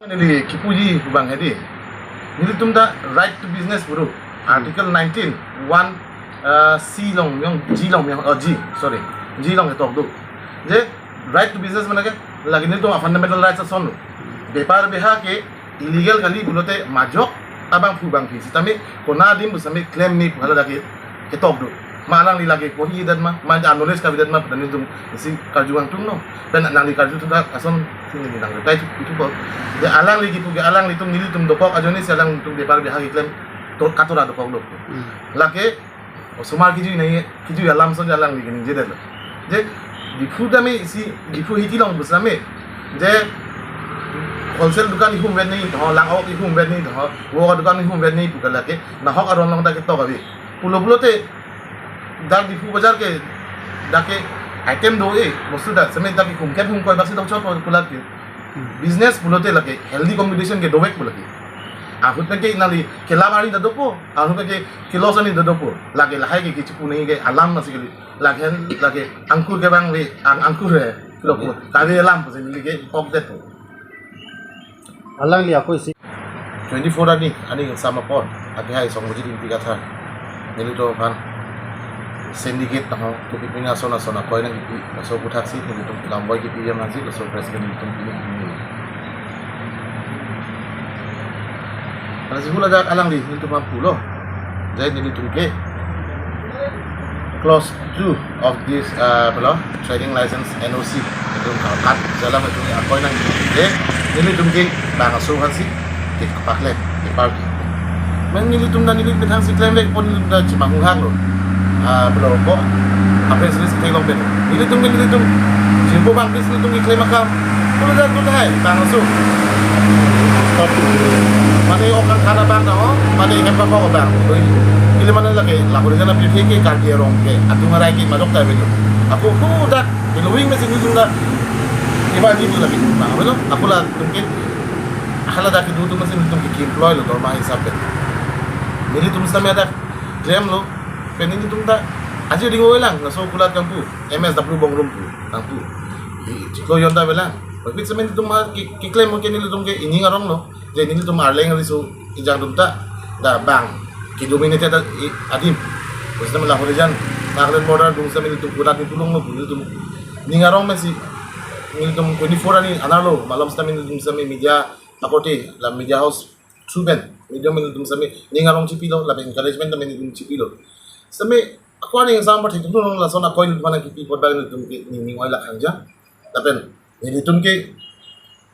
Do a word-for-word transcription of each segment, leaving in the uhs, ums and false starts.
Neli kipuji abang hedi. Nelitum ta right to business pu article nineteen one, uh, C along, yang G along, yang, oh, G, sorry, G along ketok do. Je right to business mane ke lake nelitum a fundamental rights ason lo. Bepar beha ke illegal kali pulote majok abangphu bangphi sitame konat adim pusitame claim me pu hala lake ketok do. Ma alangli lake kohi dat ma, ma ja knowledge kavedet ma, pu nelitum isi karju angtung no. Pen nangli karju thu dak ason sini nang reply thu, thu ko. Je alangli kipu ke alanglitum nelitum dokok ajoine si alangtum bepar beha ke claim to katora dokok lo. Hmm. Lake osomar kiju nai, kiju alam ason je alangli ke ningje det lo. Je Diphu tame isi Diphu hiti along pusitame je wholesale dukan ihum vet ni, ho lang-ok ihum vet ni, ho wo dukan ihum vet ni pu ke lake nahok aron along ta ketok ave. Pulo pulote dak Diphu bazar ke dak ke item do-e, bostu dak sitame dak ke hum ket hum koi bak si dok chot pu lake. Business pulote lake healthy competition ke dovek pu lake. Ahut pen ke nangli kelap arni ta dopo, ahut pen ke ke-loss arni ta dopo. Lake lahai ke kichipu nangji ke alam nasi kali. Lake lake angkur ke bang ve, ang angkur he. Lo pu kave alam pusi neli ke ok det pu. Alangli ako isi. Twenty-four arni, aning kangsam apor, akehai Songbujit Ingti Kathar nelitum aphan syndicate nahok, kopi pini ason ason akoi nangkipi, laso aputhaksi nelitum lamvoi kipi jam nangsi, laso president nelitum pini pini. Lasi hula jak alangli nelitum aphan pulo, je nelitum ke clause two of this, uh, pulo, trading license, N O C, nelitum kakat, jalam nelitum akoi nangji, je nelitum ke bang aso aphansi ke kapaklem, ke party. Men nelitum ta neli methang si claim vek pon nelitum ta chimanghu hak lo. Ah, pulo ko, apa yang sering si theklong pen. Nelitum ke nelitum, jimpo bang ke nelitum ke claim akam. Pulo dak tu tahai, bang aso. Mane ok kangthar abang ta ho, mane hem kakok abang. Doi, ili mane lake, lahori jana pirthe ke Karbi arong ke, atum arai ke majok ta bedo. Ako hu dak, belowing mesi nelitum dak, iba di tu lagi, bang, bedo. Ako latum ke, hala dak kedo atum mesi nelitum ke employ lo, dorma hisap pen. Nelitum sitame dak, claim lo, pen nelitum ta, aji ring oilang, laso kulat kangpu, M S W Bongrung pu, kangpu. Di, chiklo yon ta avelang. Tapi sitame nelitum ma, ke, ke claim ke nelitum ke ining arong lo. Je nelitum Arleng riso ejang atum ta, dak bang ke-dominate ta i-, adim. Pusitame lahori jan, Nagaland border dung sitame nelitum kulat ni tulong lo, nelitum ning arong mesi, nelitum twenty-four arni anerlo, malom sitame nelitum sitame media akorte, la media house through pen, nelitum sitame ning arong chipilo, lapen encouragement tame nelitum chipilo. Sitame ako aning kangsam apor thekdun lo, lason akoi nelitum aphan kipi apot bang nelitum ke ning ning oilak hangja. Lapen nelitum ke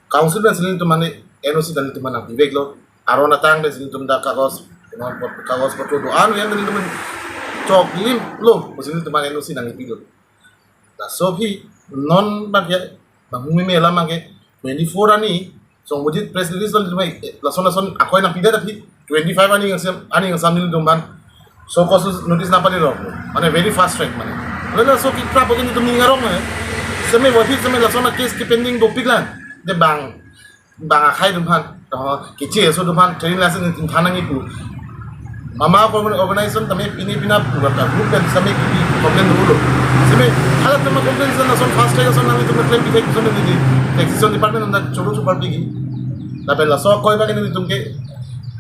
council pen si nelitum mane N O C ta nelitum aphan nangpivek lo. Aron atang pen si nelitum dak kagos, kagos potro do-an ave nelitum choklim lo, pusi nelitum aphan N O C nangkipilo. Laso aphi non bang ke, bang humi me alam bang ke, twenty-four arni, Songbujit press release lo nelitum, eh, lason lason akoi nangpidet aphi, twenty-five arni kangsam, arni kangsam nelitum aphan show cause notice nangpale lo, mane very fast track mane. Laso kiprap ke nelitum ning arong mane. Sitame wajib sitame lason a-case ke pending dopik lang. De bang, bang akhai atum aphan, oh, keche aso atum aphan, trading license nelitum than nangji pu. Mama organ-, organization tame pini pina pu ta group pen sitame kipi complain dolo. Sitame hala atum complain sitame lason fast track ason nanglitum claim pithek ason neli taxation department atum ta choro chopar piji. Lapen laso akoi bang nelitum ke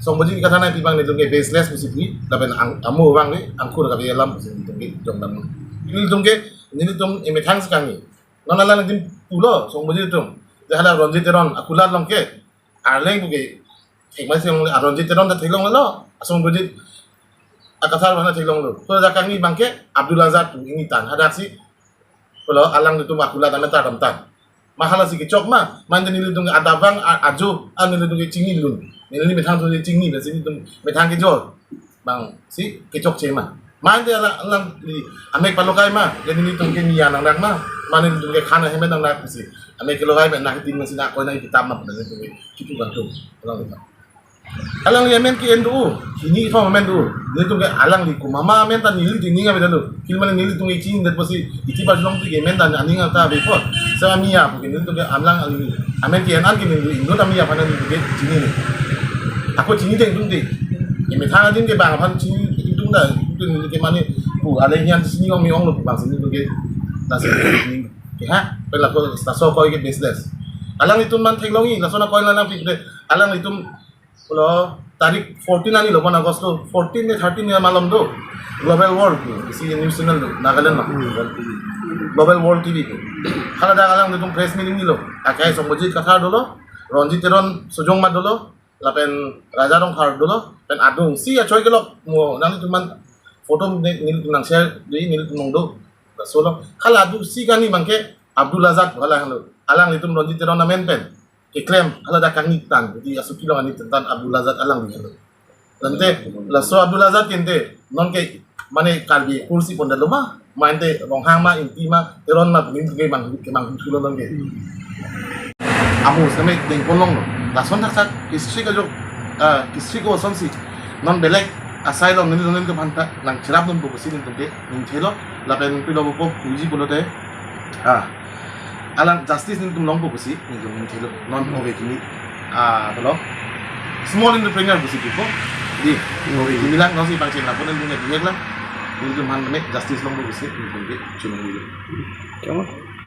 Songbujit Ingti Kathar nangpi bang nelitum ke baseless pusi pi, lapen ang, amo bang ni angkur kave alam pusi nelitum ke jongdam. Nelitum ke, nelitum emethang si kangni. Non alanglitum pulo, Songbujit atum. Je hala Ranjit Teron, akulat along ke. Arleng pu ke. Thekmai si along Ranjit Teron ta theklong lo, Songbujit Ingti Kathar aphan ta theklong lo. Ko dak kangni bang ke, Abdul Azad pu, ini tan. Hadak si, pulo alangtum akulat amen ta dam tan. Ma hala si kechok ma, mane nelitum ke adap abang, a-, ajo, a nelitum ke chinilun. Neli methang atum chini, besi nelitum methang kejor. Bang si kechokche ma. Mane alang, alang di, amek palokai ma, jadi nelitum ke nia nangdak ma, mane nelitum ke khana hemet nangdak si. Amek kelokai ma, nangtin ma si nakoi nangkitap ma, nelitum ke kipu bang tum, alang di. Alangli amen ke-en do, hini ithom amen do. Nelitum ke alangli komat ma amen ta neli di ning avedetlo. Kili mane nelitum ke chinidetpo si, iti parjong pi ke amen ta aning ta ave apot. Sa ami ya, pu ke nelitum ke alang alangli amen ke-en an ke neli, inut ami aphan neli ke chinine. Ako chinideng tum de. Emethang adim ke bang aphan chini tum ta, tum ke mane pu, ale hian chini ong mi ong lo bang si nelitum ke. Nasi ke ha, pen lako laso akoi ke baseless. Alanglitum man theklongji, lason akoil nangpik de, alanglitum lo tarik fourteen arni lo, pon August lo, fourteen ne thirteen ne malom do. Global War, isi news channel do, Nagaland lo. Global War T V do. Haladak alanglitum press meeting nilo. Akai Songbojit Kathar dolo, Ronjit Teron Sojong Mat dolo, lapen Raja Rongphar dolo, pen adungsi achoi kelok mo nanglitum man photo ne, nelitum nang share di, nelitum nong do. Laso lo. Hala adungsi kani mangke Abdul Azad hala halo. Alanglitum Ronjit Teron amen pen keklem haladak kangni tang, jadi asuki long ani tentang Abdul Azad alangli halo. Tangte laso Abdul Azad ke ante non ke mane Karbi kursi pon dalo ma, ma ante Ronghang ma, Ingti ma, Teron ma, pu ke mang, kemanghu thulo non ke. Amo same dengpon longlo. Lason thakthak history kejok, ah, history kosonsi non belek asai long neli nelitum aphan ta nangcherap dunpo pusi nelitum ke ningthelo, lapen pilo po puji pulote, ah, alang justice nelitum longpo pusi nelitum ningthelo. Non ove kimi, ah, pulo small entrepreneur pusi pupo. Di, ove kimi lang, non si pangcheng lapu nelitum ke bihek lang. Nelitum aphan mane justice longpo pusi nelitum ke chunung dilo. Kamu?